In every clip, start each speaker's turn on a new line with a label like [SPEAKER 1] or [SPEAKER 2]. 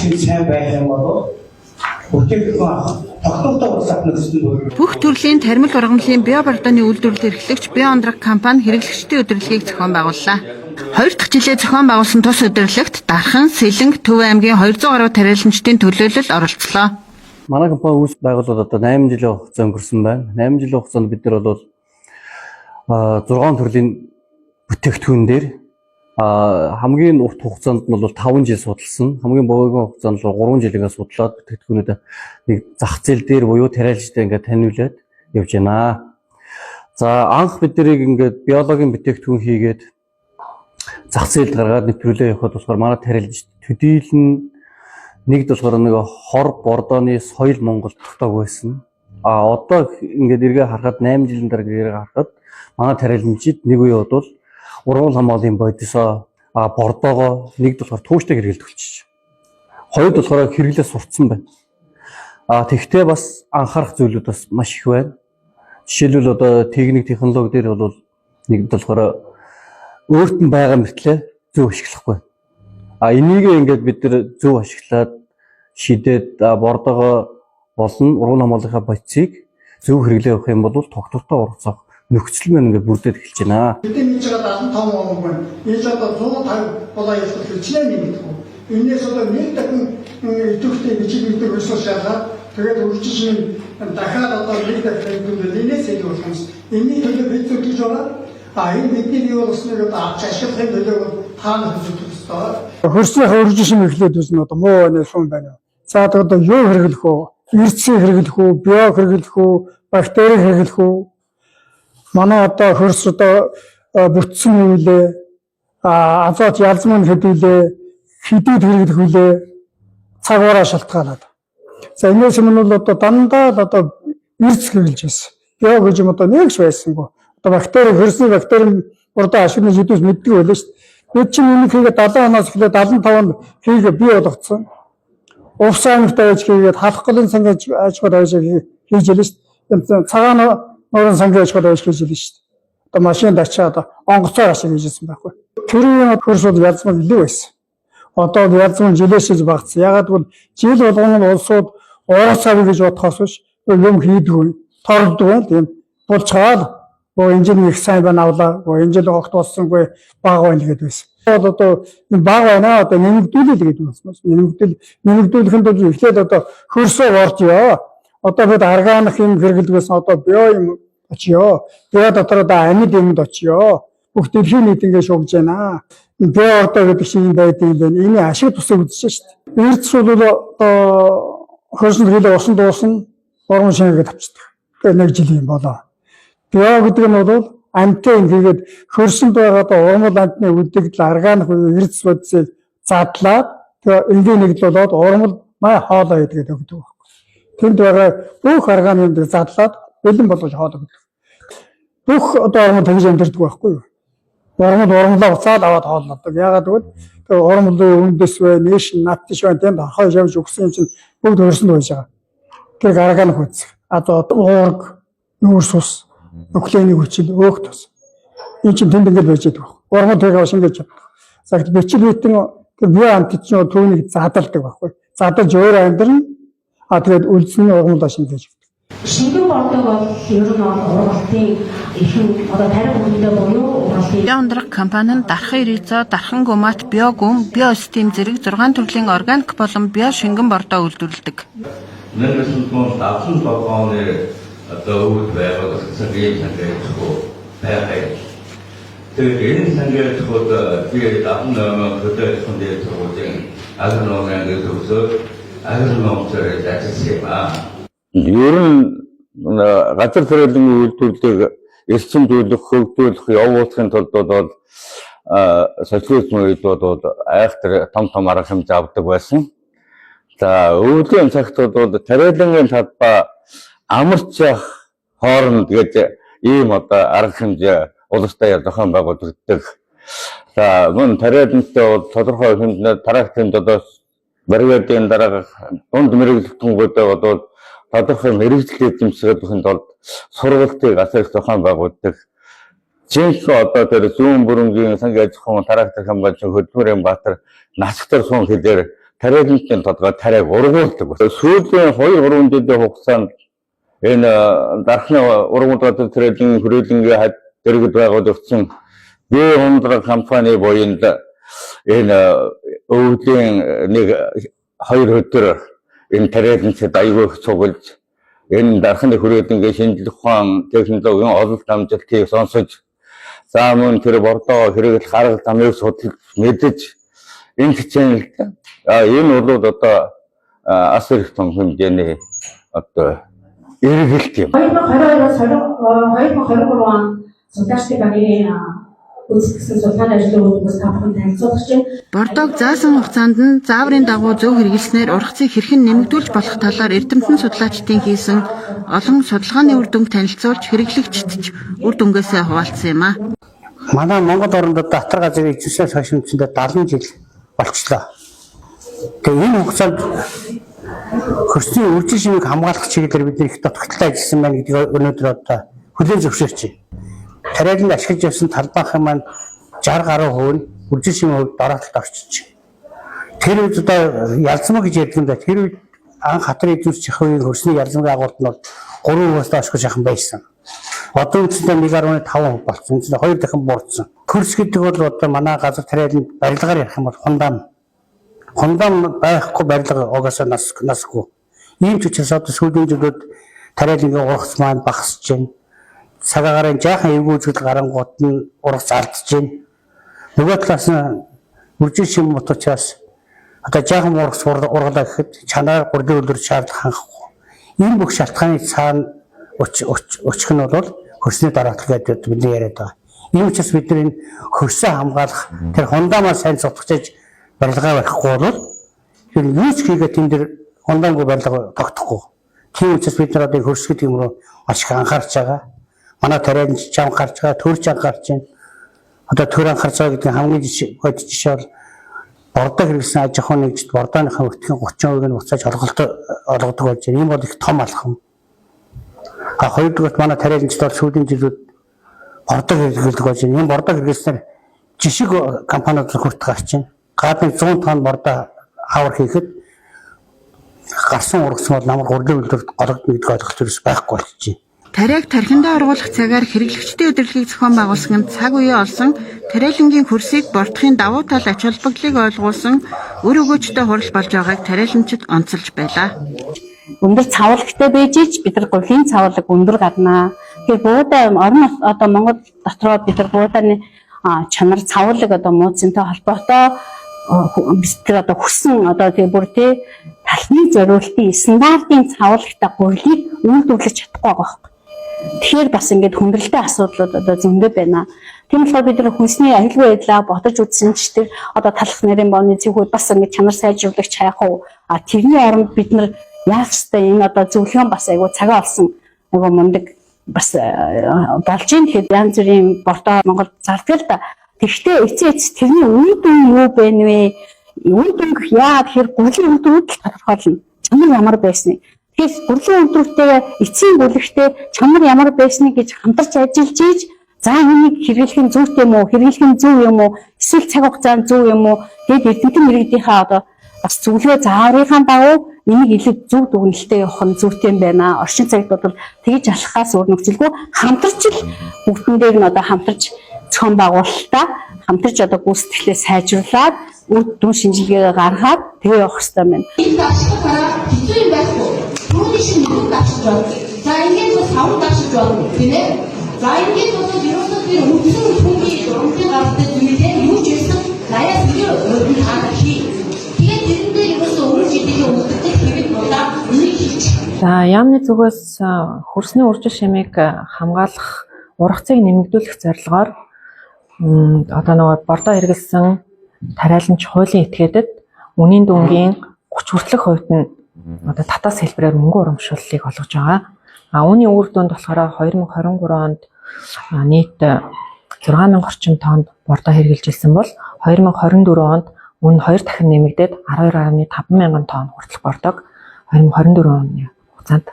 [SPEAKER 1] шинэ сайн байх юм бол бүтээгдэхүүн авах тогтвортой улсад нөхцөл нь
[SPEAKER 2] Бүх төрлийн тармил ургамлын био бордооны үйлдвэрлэл эрхлэгч Био-Ондрог компани хэрэглэгчдийн удирдлагыг зохион байгууллаа. Хоёр дахь жилээ зохион байгуулсан тус удирдлагт Дархан, Сэлэнг, Төв аймгийн 200 гаруй тариаланчдын төлөөлөл оролцлоо.
[SPEAKER 3] Манай компани үүс байгуулалт одоо 8 жилийн хугацаа өнгөрсөн байна. 8 жилийн хугацаанд бид нар бол 6 төрлийн бүтээгдэхүүн дээр хамгийн урт хугацаанд нь бол 5 жил судалсан. Хамгийн богино хугацаанд нь 3 жилийн судлаад бүтээгдэхүүнүүд нэг зах зээл дээр буюу тариалжтай ингээд таниулаад явж байна. За, анх бид нарыг ингээд биологийн бүтээгдэхүүн хийгээд зах зээлд гаргаад нэвтрүүлээ явахад болохоор манай тариалж төдийлөн нэгд болохоор нэг хор бордооны соёл Монголд тогтоог байсан. А одоо ингээд эргээ харахад, 8 жилийн дараа эргээ харахад, манай тариаланчид нэг үе бодвол ургамал хамгааллын бодисоо бордоогоо нэгд болохоор тууштай хэрэглэдэг болчих. Хоёрд болохоор хэрэглээ сурцсан байна. А тэгтээ бас анхаарах зүйлүүд бас маш их байна. Жишээлбэл, одоо техник, технологи дээр бол нэгд болохоор өөрт нь байгаа мөртлөө зөв ашиглахгүй. А энийг ингээд бид нар зөв ашиглаад шидээд бордоогоо болон ургамал хамгааллынхаа бодисыг зөв хэрэглээ явах юм бол тогтвортой ургацах нөхцөл маань ингээд бүрдээд эхэлж байна.
[SPEAKER 4] Бидний хийж байгаа 75 он байна. Энэ одоо 150 болоо явах хичнээн нэмэгдэх. Энээс одоо нэг дахин идэвхтэй бичиг гэдэг ресурс ялгаад, тэгээд үржиж дахиад одоо нэг дахин нэмэгдвэл энээс илүү болох юм. Энэний төлөө бид зүтгэж байгаа. А энэ бидний бий болгосныг одоо авч ашиглахын төлөө бол та нар зүтгэх ёстой.
[SPEAKER 5] Хөрснийхөө үржишим эхлээд үзэн одоо муу байна, сум байна. За, одоо юу хэрэглэх үү? Эрдэсийг хэрэглэх үү? Био хэрэглэх үү? Бактери хэрэглэх үү? Манай одоо хөрс одоо бүтсэн юу лээ? А азот ялзмын хэдүүлээ? Хэдүүд хэрэглэх үлээ? Цагаараа шалтгаалаад. За, энэс өмнө бол одоо дандаа л одоо эрдэс хэрэглэж байсан. Био гэж юм одоо нэг ч байсангүй. Одоо бактери, хөрсний бактери бордоо ашиглаж хэдүүс мэддэг байлаа шүү дээ. Бид чинь энэ хийгээ 70 оноос эхлээд 75 онд хийгээ бий болгоцсон. Увс аймагт байж хийгээд, Халах голын сангийн аж ахуйд байж хийж ялээ шүү дээ. Цагаан нуурын сангийн аж ахуйд байж хийж ялээ шүү дээ. Одоо машинд ачаад онгоцоор ашиг хийжсэн байхгүй. Тэр үеийн хөрс бол ялзмаг илүү байсан. Одоо ялзмаг жилээшиж багцсан. Ягаад гэвэл жил болгоно нь улсууд уурах авъя гэж бодохоос биш юм хийдгүй. Торддог байна тийм. Булчгаал өө энэ жил их сайн байна, авлаа. Өө энэ жил огт болсонгүй, бага байна гэдээ байсан. Бол одоо энэ бага байна, одоо нэмэгдүүлээ л гэдэг юм. Нэмэгдүүлэхэд бол эхлээд одоо хөрсөө оржё. Одоо бид органик юм хэрэглэдэг байсан, одоо био юм очиё. Био дотор одоо амьд юмд очиё. Бүх дэлхийн нийт ингэ шугаж байна. Био одоо гэдэг шиг юм байдаг юм байна. Энэ ашиг тусыг үзэж шүү дээ. Эрдэс бол одоо хөрсөн хэрэглээ усан дуусна, гурван шингээд авчдаг. Тэгээ нэг жил юм болоо. Био гэдэг нь бол амтай юм хийгээд хөрсөнд байгаа одоо ургамал амтны үлдэгдэл органик буюу эрдэс бодисыг задлаад, тэгээ энгийн нэгдэл болоод ургамал май хоолоо хийдэг өгдөг байхгүй. Тэнд байгаа бүх орган юмыг задлаад бэлэн болгож хоол өгдөг. Бүх одоо ургамал тэгж амьдардаг байхгүй юу? Ургамал ургамлаа буцаад аваад хооллодог. Ягаад гэвэл тэгээ ургамлын үндэс бай, нээш натш бай, тэнд орхоо явж өгсөн юм чинь бүгд хөрсөнд байж байгаа. Тэр органик үсэг. Одоо уург, нүүрс ус, нуклеины хүчил, өөх тус. Энэ чинь тэнд ингээд байж байгаа. Ургамал тэрийг авш ингэж чаддаг. За, бичил битэн тэр био амт чинь түүнийг задалдаг байхгүй. Задалж өөр амьдрна. А тэгээд үлдсэн нь ургамлаа шингээж өгдөг.
[SPEAKER 6] Шингэн бордог бол ер нь бол ургалтын ихэнх одоо тариа бүхэндээ буюу ургалтын
[SPEAKER 2] Био-Ондрог компани нь дархан эризо, дархан гумат, биогүм, биостим зэрэг 6 төрлийн органик болон био шингэн бордоо үйлдвэрлэдэг.
[SPEAKER 7] 1977 оны одоо өвд байгуулагдсан ийм сангийн аж ахуй байгаа юм. Тэгээд энэ сангийн аж ахуйд би 78 хөдөө аж ахуйн дээд сургуулийн агрономын анги төгсөөд агрономчоор ажилласан юм аа.
[SPEAKER 8] Ер нь газар тариалан үйлдвэрлэлийг эрчимжүүлэх, хөгжүүлэх, явуулахын тулд бол социализм үед бол айхтар том том арга хэмжээ авдаг байсан. За, өвлийн цагт бол тариалангийн талбай амарч явах хооронд гэж ийм одоо арга хэмжээ улстай зохион байгуулагддаг. За, мөн тариалантай бол тодорхой хэмжээнд тракторын одоо бригадын дарга, дунд мэргэжилтэнгүүдээ бол тодорхой мэргэжил эзэмшихэд тулд сургалтыг асар их зохион байгуулдаг. Жинхэнэ одоо тэр зүүн бүрэнгийн сангийн аж ахуйн трактор хамгаалсан хөдөлмөрийн баатар Насагтар суун хэлээр Тариаланчдын толгой тариаг ургуулдаг. Сүүлийн 2 3 жилийн хугацаанд энэ дархны ургамал газар тариалан хүрээлэнгийн хад дэргэд байгуулагдсан Бие хундраг компани буянд энэ өвлийн нэг хоёр өдөр энэ тариаланчид аягүй их цуглаж энэ дархны хүрээлэнгийн шинжлэх ухаан технологийн ололт амжилтыг сонсож, за мөн тэр бордоо хэрэглэх арга замыг судалж мэдэж энэ хичээлд энэ бол одоо ас их том хэмжээний одоо эргэлт юм.
[SPEAKER 6] 2022-оос 2023 он судлаачдын багийн гүйцэтгэсэн судалгааны ажлын үр дүнгээс та бүхэн танилцуулах чинь.
[SPEAKER 2] Бордоог заасан хугацаанд нь зааврын дагуу зөв хэрэглэснээр ургацыг хэрхэн нэмэгдүүлж болох талаар эрдэмтэн судлаачдын хийсэн олон судалгааны үр дүнг танилцуулж хэрэглэгчид ч үр дүнгээсээ хуваалцсан юм а.
[SPEAKER 1] Манай Монгол оронд одоо атар газрын эзэмшээс хойш үндсэндээ 70 жил болчлоо. Тэгээ энэ хугацаанд хөрсний үржил шимийг хамгаалах чиглэлээр бид их дутагдaltaй ажилласан байна гэдгийг өнөөдөр одоо хүлээн зөвшөөрч байна. Тариаланд ашиглаж явсан талбайхын маань 60 гаруй хувь нь үржил шимийн хувьд дороотолд орчиж байна. Тэр үед одоо ялзмаг гэж ярьдаг юм да. Тэр үед анх хатар эзэмших үеийн хөрсний ялзмагийн агуулт нь бол 3%-аас доош шахан байсан. Одоо үндсэндээ 1.5% болсон. Үндсэндээ 2 дахин буурсан. Хөрс гэдэг бол одоо манай газар тариаланд барилгаар ярих юм бол хундаам. Хундаам байхгүй барилга угаасаа насгүй. Ийм ч учраас одоо сүүлийн жилүүд тариалангийн ургац маань багасж байна. Цагаагаар жаахан эвгүй үзэгдэл гарангуут нь ургац алдж байна. Нөгөө талаас нь үржил шим мут учраас одоо жаахан ургац ургалаа гэхэд чанаар гурлын үлрэл шаардлага хангахгүй. Энэ бүх шалтгааны цаана өчх нь бол хөрсний дараалал гэдэг бидний яриад байгаа. Ийм учраас бид нар энэ хөрсөө хамгаалах тэр хундаамаа сайн цутгаж барилгаа барихгүй бол тэр юу ч хийгээд тэн дээр хундаангүй барилга тогтохгүй. Тийм учраас бид нар одоо хөрс гэдэг юм руу маш их анхаарч байгаа. Манай тариаланч ч анхаарч байгаа, төр ч анхаарч байна. Одоо төр анхаарч байгаа гэдэг нь хамгийн жишээ бодит жишээ бол бордоо хэрэглэсэн аж ахуйн нэгжид бордооныхаа өтгийн 30% нь буцааж олголт олгодог болж байна. Энэ бол их том алхам. А хоёрдугаарт манай тариаланчид бол сүүлийн жилүүд бордоо хэрэглэдэг болж байна. Энэ бордоо хэрэглэснээр жишиг компаниуд хүрт гарч байна. Гадны 100 тонн бордоо хавар хийхэд гарсан ургасан бол намар гурлын үйлдвэрт гологдно гэдэг ойлголт ерөөс байхгүй болчихжээ.
[SPEAKER 2] Тариаг тархиндаа ургуулах цагаар хэрэглэгчдийн удирдлагыг зохион байгуулсан нь цаг үеэ олсон тариалангийн хөрсийг бордохын давуу тал ач холбогдлыг ойлгуулсан үр өгөөжтэй хурал болж байгааг тариаланчид онцолж байлаа.
[SPEAKER 9] Өндөр цавлагтай байж ич бид нар гурлийн цавлаг өндөр гарнаа. Тэгэхээр буудай орон одоо Монгол дотроо бид нар буудааны чанар цавлаг одоо мууцынтай холбоотой бид нар одоо хүссэн одоо тэгээ бүр тий талны зориултын стандартын цавлагтай гурилыг үйлдвэрлэж чадахгүй байгаа байхгүй. Тэгэхээр бас ингээд хүндрэлтэй асуудлууд одоо зөндөө байна. Тийм болохоор бид нар хүнсний аюулгүй байдлаа бодож үзсэн ч тэр одоо талах нэрийн бооны зүйхүүд бас ингээд чанар сайжруулагч хайх уу? А тэрний оронд бид нар яах ёстой энэ одоо зөвлөгөө бас айгу цагаа олсон айгу мундаг бас болж ийн. Тэгэхээр янз бүрийн бордоо Монгол зардаг л да. Тэгэхдээ эцээ эц тэрний үр дүн юу байна вэ? Үр дүн гэх яа тэгэхээр гурилын үр дүн л тодорхойлно. Чанар ямар байсныг. Тэгэхээр гурилын үйлдвэртэй эцсийн бүлэгтээ чанар ямар байсныг гэж хамтарч ажиллаж ийж за энийг хэрэглэх нь зүйтэй юм уу, хэрэглэх нь зөв юм уу, эсвэл цаг хугацаанд зөв юм уу? Тэгэд эрдэмтэн мэргэдийнхаа одоо бас зөвлөгөө зааврынхаа дагуу энийг илүү зөв дүгнэлтээ явах нь зүйтэй юм байна. Орчин цагт бол тэгж алхахаас өөр нөхцөлгүй хамтарч л бүгдэн дээр нь одоо хамтарч зохион байгуулалтаа хамтарч одоо гүйцэтгэлээ сайжруулад үр дүн шинжилгээгээ гаргаад тэгээ явах хэрэгтэй юм байна.
[SPEAKER 10] Энэ давших хараа хэцүү юм байхгүй. Түрүүний шиг нүд давшиж байна. За ингээд бол савн давшиж байна тийм ээ. За ингээд бол ерөөсөө тэр үндсэн түүний дурамжийн гаралтай зүйлээ юу ч байсан 80-аас 90% нь та хий. Тэгээд тэрэн дээр ерөөсөө өмнө жилийн үлддэг хэвэд будаа энийг хийчих.
[SPEAKER 11] За яамны зүгээс хөрсний үржил шимийг хамгаалах ургацыг нэмэгдүүлэх зорилгоор одоо нөгөө бордоо хэрэглэсэн тариаланч хуулийн этгээдэд үнийн дүнгийн 30 хүртэлх хувьд нь одоо татаас хэлбэрээр мөнгө урамшууллыг олгож байгаа. А үүний үр дүнд болохоор 2023 онд нийт 6000 орчим тонн бордоо хэрэглэж ирсэн бол 2024 онд үн 2 дахин нэмэгдээд 12.5 мянган тонн хүртэлх бордоог 2024 оны хугацаанд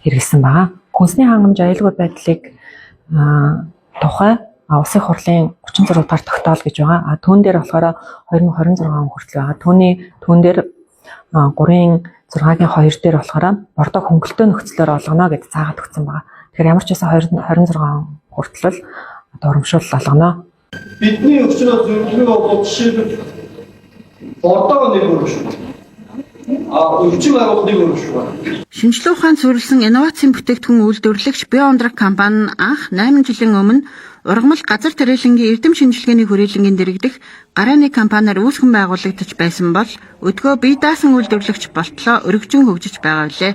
[SPEAKER 11] хэрэглэсэн байгаа. Хүнсний хангамж аюулгүй байдлыг тухай Улсын хурлын 36 дугаар тогтоол гэж байгаа. А түүн дээр болохоор 2026 он хүртэл байгаа. Түүний түүн дээр 3-ын 6-гийн 2 дээр болохоор бордоо хөнгөлтөө нөхцлөөр олгоно гэж заагаад өгсөн байгаа. Тэгэхээр ямар ч байсан 2026 он хүртэл одоо урамшуулал олгоно.
[SPEAKER 12] Бидний өгч байгаа зөвлөгөө бол жишээлбэл бордоо нэг урамшуул. А өвчин байгуулалт нэг урамшуул.
[SPEAKER 2] Шинжлэх ухаанд суурилсан инновацийн бүтээгдэхүүн үйлдвэрлэгч Био-Ондрог компани нь анх 8 жилийн өмнө ургамал газар тариалангийн эрдэм шинжилгээний хүрээлэнгийн дэргэдэх гарааны компаниар үүсгэн байгуулагдаж байсан бол өдгөө бие даасан үйлдвэрлэгч болтлоо өргөжин хөгжиж байгаа билээ.